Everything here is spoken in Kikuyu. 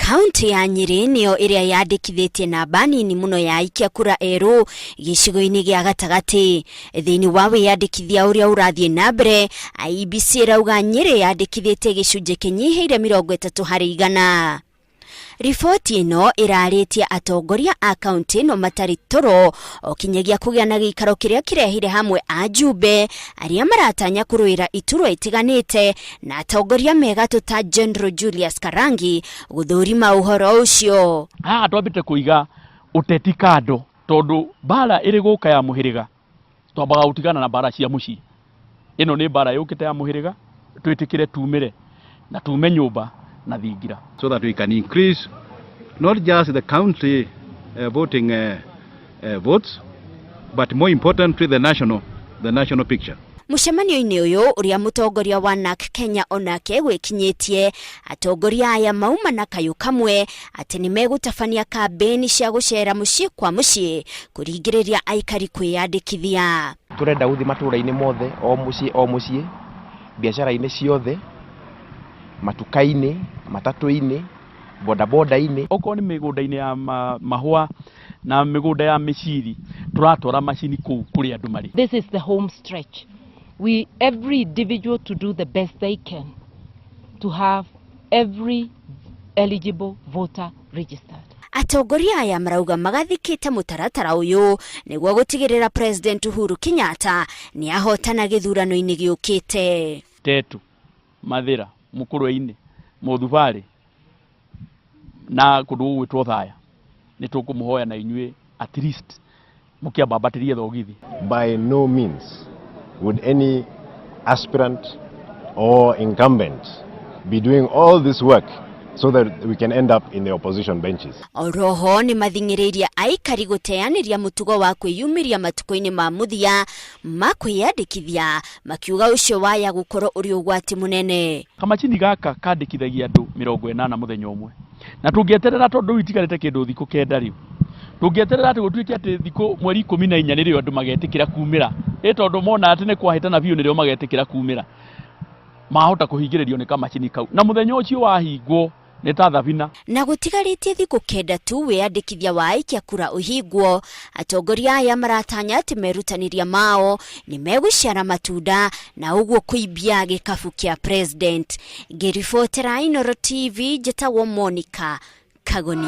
Kaunti ya Nyĩrĩ nĩyo ĩrĩa yandĩkithĩtie namba nini mũno ya aikia kura erũ gĩcigo-inĩ gĩa gatagatĩ. Thĩinĩ wa wĩyandĩkithia ũrĩa ũrathiĩ na mbere, IEBC ĩrauga Nyĩrĩ yandĩkithĩtie gĩcunjĩ kĩnyihĩire 30%. Riboti ĩno ĩrarĩtie atongoria a kaunti ĩno matarĩ toro o kinyagia kũgĩa na gĩikaro kĩrĩa kĩrehire hamwe ajumbe arĩa maratanya kũrũĩra iturwa itiganĩte na atongoria megatũ ta General Julius Karangi gũthũrima ũhoro ũcio. Haha twambĩte kũiga ũteti kando tondũ mbara ĩrĩ gũka ya mũhĩrĩga twambaga gũtigana na mbara cia mũciĩ. Ĩno nĩ mbara yũkĩte ya mũhĩrĩga twĩtĩkĩre tumĩre na tume nyũmba na thingira. So that we can increase not just the county voting votes but more importantly the national picture. Mũcemanio-inĩ ũyũ ũrĩa mũtongoria wa NARC Kenya onake gwĩkinyĩtie, atongoria aya mauma na kayũ kamwe atĩ nĩ megũtabania kambĩni cia gũcera mũciĩ kwa mũciĩ kũringĩrĩria aikari kwĩyandĩkithia. Tũrenda gũthiĩ matũũra-inĩ mothe, o mũciĩ o mũciĩ, biacara-inĩ ciothe, matuka-inĩ, matatũ-inĩ, bodaboda-inĩ. Okorwo nĩ mĩgũnda-inĩ ya mahũa na mĩgũnda ya mĩciri, tũratwara macini kũu kũrĩa andũ marĩ. This is the home stretch. We every individual to do the best they can to have every eligible voter registered. Atongoria aya marauga magathikĩte mũtaratara ũyũ nĩguo gũtigĩrĩra President Uhuru Kenyatta nĩ ahotana gĩthurano-inĩ gĩũkĩte. Tetu, Mathĩra, Mũkũrwe-inĩ, Mũthubarĩ na kũndũ gũgwĩtwo Thaya, nĩ tũkũmũhoya na inyuĩ at least mũkĩambambatĩrie thogithi. By no means would any aspirant or incumbent be doing all this work so that we can end up in the opposition benches. Oroho nĩ mathing'ĩrĩirie aikari gũteanĩria mũtugo wa kwĩyumĩria matukũ-inĩ ma mũthia ma kwĩyandĩkithia, makiuga ũcio waya gũkorwo ũrĩ ũgwati mũnene. Kamacini gaka kandĩkithagia andũ 80 mũthenya ũmwe, na tũngĩeterera, tondũ rĩu itigarĩte kĩndũ thikũ 9, rĩu tũngĩeterera atĩ gũtuĩke atĩ thikũ mweri 14 nĩrĩo andũ magetĩkĩra kumĩra, ĩ tondũ mona atĩ nĩ kwahĩtana biũ nĩrĩo magetĩkĩra kumĩra, mahota kũhingĩrĩrio nĩ kamacini kau, na mũthenya ũcio wahingwo nĩ ta thabina. Na gũtigarĩtie thikũ 9 tu wĩyandĩkithia wa aikia kura ũhingwo, atongoria aya maratanya atĩ merutanĩria mao nĩ megũciara matunda na ũguo kũimbia gĩkabu kĩa president. Ngĩribotera Inooro TV, njĩtagwo Monica Kagoni.